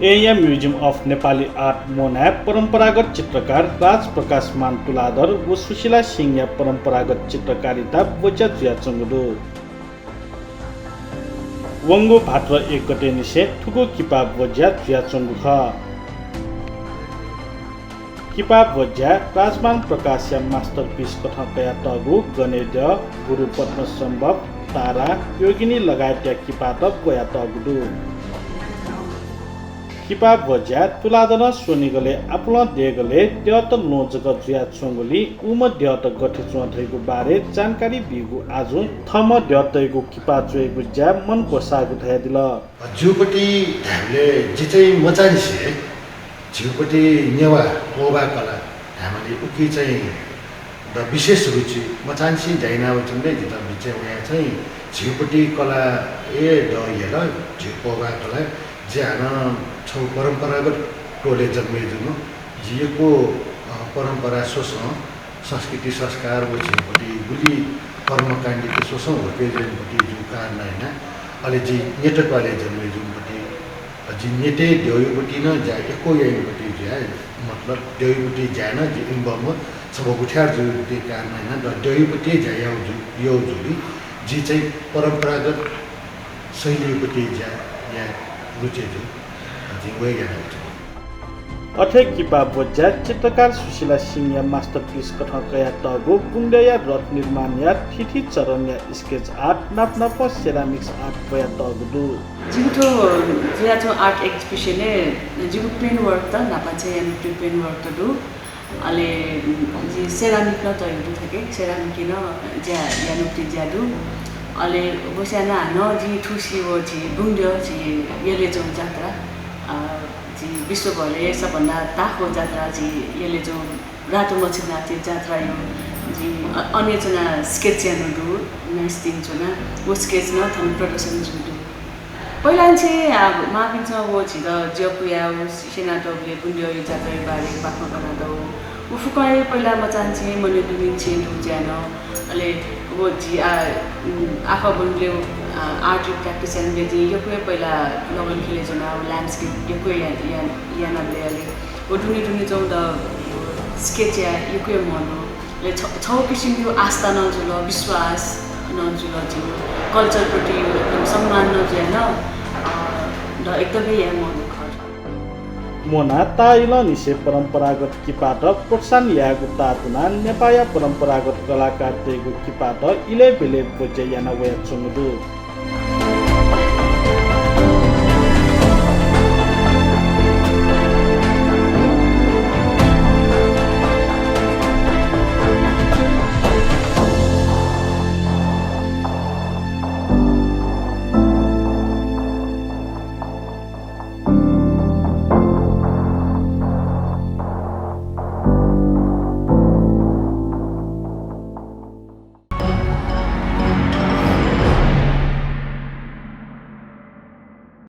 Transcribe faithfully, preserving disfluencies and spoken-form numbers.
एया Museum of Nepali Art मोनाय् परम्परागत चित्रकार राजप्रकाशमान तुलाधर व सुशीला सिंहया परम्परागत चित्रकारिता ब्वज्या जुयाच्वंगु दु। वंगु भाद्र एक गते निसें थुगु किपा ब्वज्या जुयाच्वंगु खः। किपा ब्वज्याय् राजमान प्रकाशया masterpiece कथं कयातःगु गनेद्यः, गुरु पद्मसम्भव, तारा, योगिनी लगायतया किपात ब्वयातःगु दु। किपा ब्वज्याय् तुलाधरं स्वनिगलय् आपालं देगलय् द्यःत ल्वहं जक जुयाच्वंगुलिं उम्ह द्यःत गथे च्वं धइगु बारे जानकारी बीगु आजुं थःम्हं द्यःतय्गु किपा च्वयेगु ज्या मन ग्वसाःगु धयादिल। झीगुपट्टि धायेबलय् जि चाहिँ मचांनिसें झीगुपट्टि नेवाः पोभाः कला धायेमाली उकी चाहिँ द विशेष रुचि मचांनिसें ज्या याना वयाच्वंबलय् जितः बिचय् वयाः चाहिँ झीगुपट्टि कला ए द यल, झीगु पोभाः कला। जि हानं छगू परम्परागत टोलय् जन्मे जूम्ह, जि यक्व, अ, परम्परा स्वसं संस्कृति संस्कार व झीगुपट्टि गुलि कर्मकाण्डके स्वसं ह्वके जूम्हपट्टि जूगु कारणं यानाः, अले जि न्यत त्वालय् जन्मे जूम्हपट्टि, अ, जि न्यतय् द्यःयागुपट्टि नं ज्या यक्व याइम्हपट्टि जुयाः, मतलब द्यःयागुपट्टि ज्याय् नं जि इन्भल्भ छम्ह गुथ्यार जूगुपट्टि कारणं यानाः द द्यःयागुपट्टि ज्या याउ जु-, याउ जूगुलिं जि चाहिँ परम्परागत शैलीयागुपट्टि ज्या याये रुचि जू। जिं व हे याना वयाच्वना। अथे किपा ब्वज्याय् चित्रकार सुशीला सिंहया masterpiece कथं कयातःगु बुंद्यःया रथ निर्माणया थीथी चरणया sketch art नाप नापं ceramics art ब्वयातःगु दु। जिगु थ्व जुयाच्वंगु art exhibition-य् जिगु paint work त न्हापा चाहिँ यानातःगु paint work त दु। अले जि ceramic नं तयागु दु थथे, ceramic-य् नं ज्या यानातःगु ज्या दु। अले वस्यां नं हानं जि थुसी व झी बुंद्यः झी यलय् च्वंगु जात्रा, अ, झी विश्वभरय् सबभन्दा ताःहाकःगु जात्रा झी यलय् च्वंगु रातो मछिन्द्रनाथ जात्राया जि अ-, अन च्वनाः sketch यानातःगु दु, nice theme च्वनाः व sketch नं थन प्रदर्शन जुयातःगु दु। पहिलांनिसें, आ, मांपिन्सं व झीत ज्या पुयाः व स्यनातःगुलिं बुंद्यःया जात्राया बारे बाखं कनातःगु। व फुक्कं हे पहिला मचांनिसें मनय् दुनिंनिसें दुगु ज्या नं। अले व झी, आ, उम्, आखः ब्वनेबलय्, आ, art-या practice यानाबलय् जिं यक्व हे पहिला लगन ख्यलय् च्वनाः व landscape यक्व हे या-, या-, यानाबलय् अले व दुने दुने च्वंगु द sketch याये यक्व हे मन दु। अले छ-, छगू किसिमया आस्था नं जुल, विश्वास नं जुल, जिगु culture प्रति एकदम सम्मान नं जुयाः नं, अ, द एकदम हे याये मन दु खः। मोनां ताःइलंनिसें परम्परागत किपात प्रोत्साहन यायेगु ताःतुनाः नेपाःया परम्परागत कलाकारतय्गु किपात इलय् ब्यलय् ब्वज्या याना वयाच्वंगु दु।